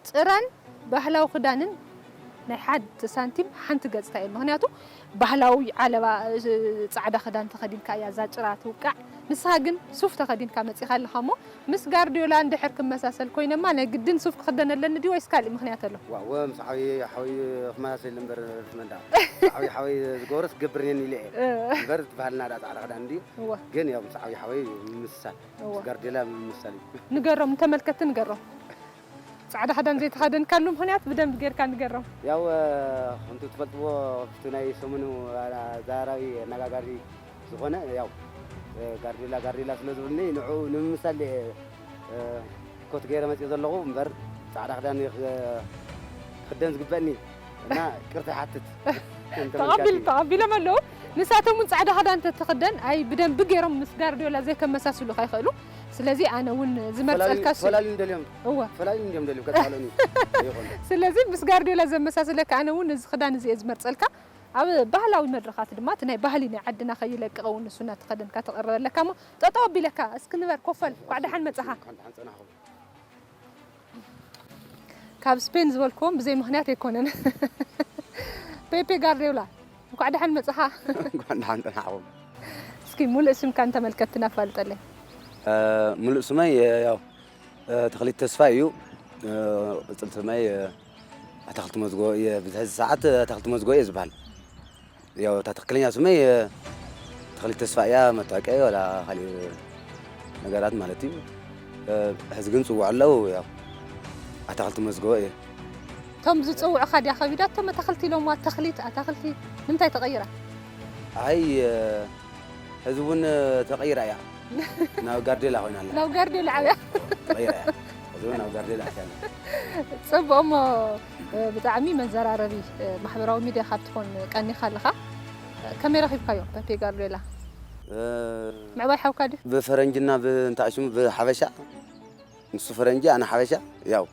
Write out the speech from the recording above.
ጭራን ባህላዊ ክዳንን ናይ ሓንቲ ሳንቲም ሓንቲ ገጽታ እየን። ምኽንያቱ ባህላዊ ዓለባ፣ እ፣ ጻዕዳ ክዳን ተኸዲንካ እያ እዛ ጭራ ትውቃዕ። ንስኻ ግን ሱፍ ተኸዲንካ መጺኻ ኣለኻ እሞ፣ ምስ ጋርዲዮላ እንድሕር ክመሳሰል ኮይነማ ናይ ግድን ሱፍ ክኽደን ኣለኒ ድዩ ወይስ ካልእ ምኽንያት ኣሎ? ዋው፣ ምስ ዓብዪ ሓወይ ክመሳሰል እምበር፣ መን ደኣ? ምስ ዓብዪ ሓወይ ዝገብሮስ ክገብር እየ ኢለ እየ። እ። እምበር እቲ ባህልና ደኣ ጻዕዳ ክዳን እንድዩ። እወ። ግን ያው ምስ ዓብዪ ሓወይ ምምስሳል፣ እወ። ምስ ጋርዲዮላ ምምስሳል እዩ። ንገሮም፣ ንተመልከትቲ ንገሮም። ጻዕዳ ክዳን ዘይተኸደንካሉ ምኽንያት ብደንቢ ጌርካ ንገሮም። ያው፣ እ፣ ከምቲ ትፈልጥዎ፣ ኣብቲ ናይ ሰሙኑ ኣዘራራቢ ኣነጋጋሪ ዝኾነ፣ ያው፣ እ፣ ጋርዲዮላ፣ ጋርዲዮላ ስለ ዝብልኒ፣ ንዕኡ ንምምሳል እየ፣ እ፣ ኮት ገይረ መጺእ ዘለኹ እምበር፣ ጻዕዳ ክዳን እየ ክ-፣ ክኽደን ዝግበእኒ እና ቅርታ ይሓትት። ተቐቢል-፣ ተቐቢሎም ኣለዉ። ንሳቶም እውን ጻዕዳ ክዳን እንተትኽደን፣ ኣይ፣ ብደንቢ ገይሮም ምስ ጋርዲዮላ ዘይከመሳስሉኻ ይኽእሉ። ስለዚ ኣነ እውን ዝመርጸልካ እሱ እዩ። ፈላልዩ እንደልዮም። እወ። ፈላልዩ እንደልዮም ደልዮም ከጣለኒ። ይኹን። ስለዚ ምስ ጋርዲዮላ ዘመሳስለካ ኣነ እውን እዚ ክዳን እዚ እየ ዝመርጸልካ። ኣብ ባህላዊ መድረኻት ድማ እቲ ናይ ባህሊ ናይ ዓድና ከይለቅቕ እውን ንሱ እናተኸደንካ ተቕርበለካ እሞ ጠጠው ኣቢለካ እስኪ ንበር ኮፈል። እንኳዕ ደሓን መጻኻ። እንኳዕ ደሓን ጸናሕኩም። ካብ ስፔን ዝበልክዎም ብዘይ ምኽንያት ኣይኮነን። ፔፔ ጋርዲዮላ፣ እንኳዕ ደሓን መጻኻ። እንኳዕ ደሓን ጸናሕኩም። እስኪ ሙሉእ ስምካ ንተመልከትትና ኣፋልጠለይ። እ፣ ሙሉእ ስመይ፣ እ፣ ያው፣ እ፣ ተኽሊት ተስፋይ እዩ። እ፣ ቅጽል ስመይ፣ እ፣ ኣታኽልቲ መዝጎ እየ። ብዚ ሕዚ ሰዓት ኣታኽልቲ መዝጎ እየ ዝበሃል። ያው፣ እታ ትኽክለኛ ስመይ፣ እ፣ ተኽሊት ተስፋይ እያ፣ መታወቂያ ዋላ ካልእ ነገራት ማለት እዩ። እ፣ ሕዚ ግን ጽውዕ ኣለዉ፣ ያው፣ ኣታኽልቲ መዝጎ እየ። እቶም ዝጽውዑኻ ድያ ከቢዳቶም? ኣታኽልቲ ኢሎምዋ፣ ተኽሊት፣ ኣታኽልቲ ንምንታይ ተቐይራ? ኣይ፣ እ፣ ሕዚ እውን ተቐይራ እያ። ናብ ጋርዲዮላ ኮይና ኣላ። ናብ ጋርዲዮላ ዓብያ። ተቐይራ እያ። ሕዚ እውን ናብ ጋርዲዮላ ኣትያ ኣላ። ጽቡቕ እሞ፣ እ፣ ብጣዕሚ መዘራረቢ፣ እ፣ ማሕበራዊ ሚድያ ካብ ትኾን ቀኒኻ ኣለኻ። እ፣ ከመይ ረኺብካዮ ፔፔ ጋርዲዮላ? እ፣ ምዕባይ ሓውካ ድዩ? ብፈረንጅና ብ-፣ እንታይ ሽሙ ብሓበሻ፣ ንሱ ፈረንጂ ኣነ ሓበሻ፣ ያው